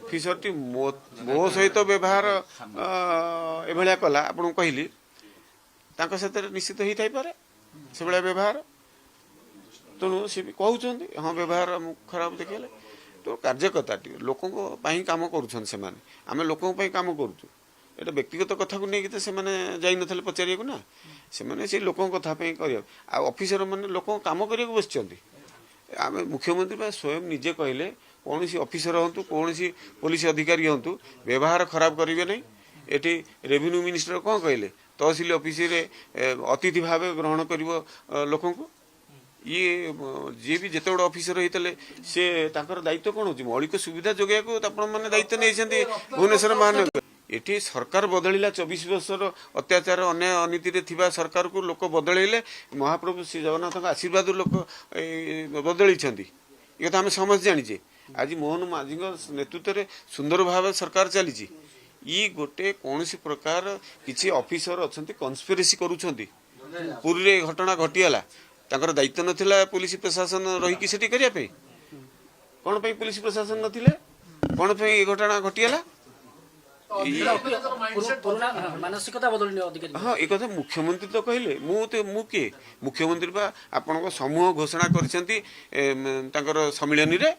ଅଫିସରଟି ମୋ ମୋ ସହିତ ବ୍ୟବହାର ଏଭଳିଆ କଲା, ଆପଣଙ୍କୁ କହିଲି, ତାଙ୍କ ସାଥିରେ ନିଶ୍ଚିତ ହେଇଥାଇପାରେ ସେଭଳିଆ ବ୍ୟବହାର। ତେଣୁ ସେ ବି କହୁଛନ୍ତି, ହଁ, ବ୍ୟବହାର ଆମକୁ ଖରାପ ଦେଖେଇଲେ। ତ କାର୍ଯ୍ୟକର୍ତ୍ତାଟି ଲୋକଙ୍କ ପାଇଁ କାମ କରୁଛନ୍ତି ସେମାନେ। ଆମେ ଲୋକଙ୍କ ପାଇଁ କାମ କରୁଛୁ। ଏଇଟା ବ୍ୟକ୍ତିଗତ କଥାକୁ ନେଇକି ତ ସେମାନେ ଯାଇନଥିଲେ ପଚାରିବାକୁ ନା। ସେମାନେ ସେଇ ଲୋକଙ୍କ କଥା ପାଇଁ କରିବାକୁ, ଆଉ ଅଫିସର ମାନେ ଲୋକଙ୍କ କାମ କରିବାକୁ ବସିଛନ୍ତି। ଆମେ ମୁଖ୍ୟମନ୍ତ୍ରୀ ବା ସ୍ୱୟଂ ନିଜେ କହିଲେ, କୌଣସି ଅଫିସର ହୁଅନ୍ତୁ, କୌଣସି ପୋଲିସ ଅଧିକାରୀ ହୁଅନ୍ତୁ, ବ୍ୟବହାର ଖରାପ କରିବେ ନାହିଁ। ଏଠି ରେଭିନ୍ୟୁ ମିନିଷ୍ଟର କ'ଣ କହିଲେ? ତହସିଲ ଅଫିସରେ ଅତିଥି ଭାବେ ଗ୍ରହଣ କରିବ ଲୋକଙ୍କୁ। ଇଏ ଯିଏ ବି ଯେତେ ବଡ଼ ଅଫିସର ହେଇଥିଲେ, ସେ ତାଙ୍କର ଦାୟିତ୍ୱ କ'ଣ ହେଉଛି? ମୌଳିକ ସୁବିଧା ଯୋଗାଇବାକୁ ଆପଣମାନେ ଦାୟିତ୍ୱ ନେଇଛନ୍ତି ଭୁବନେଶ୍ୱର ମହାନଗର। ଏଠି ସରକାର ବଦଳିଲା। 24 ବର୍ଷର ଅତ୍ୟାଚାର, ଅନ୍ୟାୟ, ଅନୀତିରେ ଥିବା ସରକାରକୁ ଲୋକ ବଦଳେଇଲେ। ମହାପ୍ରଭୁ ଶ୍ରୀ ଜଗନ୍ନାଥଙ୍କ ଆଶୀର୍ବାଦରୁ ଲୋକ ବଦଳେଇଛନ୍ତି। ଏ କଥା ଆମେ ସମସ୍ତେ ଜାଣିଛେ। ଆଜି ମୋହନ ମାଝୀଙ୍କ ନେତୃତ୍ୱରେ ସୁନ୍ଦର ଭାବେ ସରକାର ଚାଲିଛି। ଇ ଗୋଟେ କୌଣସି ପ୍ରକାର କିଛି ଅଫିସର ଅଛନ୍ତି, କନସ୍ପିରେସି କରୁଛନ୍ତି। ପୁରୀରେ ଏ ଘଟଣା ଘଟିଗଲା, ତାଙ୍କର ଦାୟିତ୍ୱ ନଥିଲା ପୋଲିସ ପ୍ରଶାସନ ରହିକି ସେଠି କରିବା ପାଇଁ? କ'ଣ ପାଇଁ ପୋଲିସ ପ୍ରଶାସନ ନଥିଲେ? କ'ଣ ପାଇଁ ଏ ଘଟଣା ଘଟିଗଲା? ପୁରୁଣା ମାନସିକତା ବଦଳିନି ଅଧିକାରୀ। ହଁ, ଏ କଥା ମୁଖ୍ୟମନ୍ତ୍ରୀ ତ କହିଲେ। ମୁଁ ତ ମୁଁ କିଏ? ମୁଖ୍ୟମନ୍ତ୍ରୀ ବା ଆପଣଙ୍କ ସମୂହ ଘୋଷଣା କରିଛନ୍ତି ତାଙ୍କର ସମ୍ମିଳନୀରେ।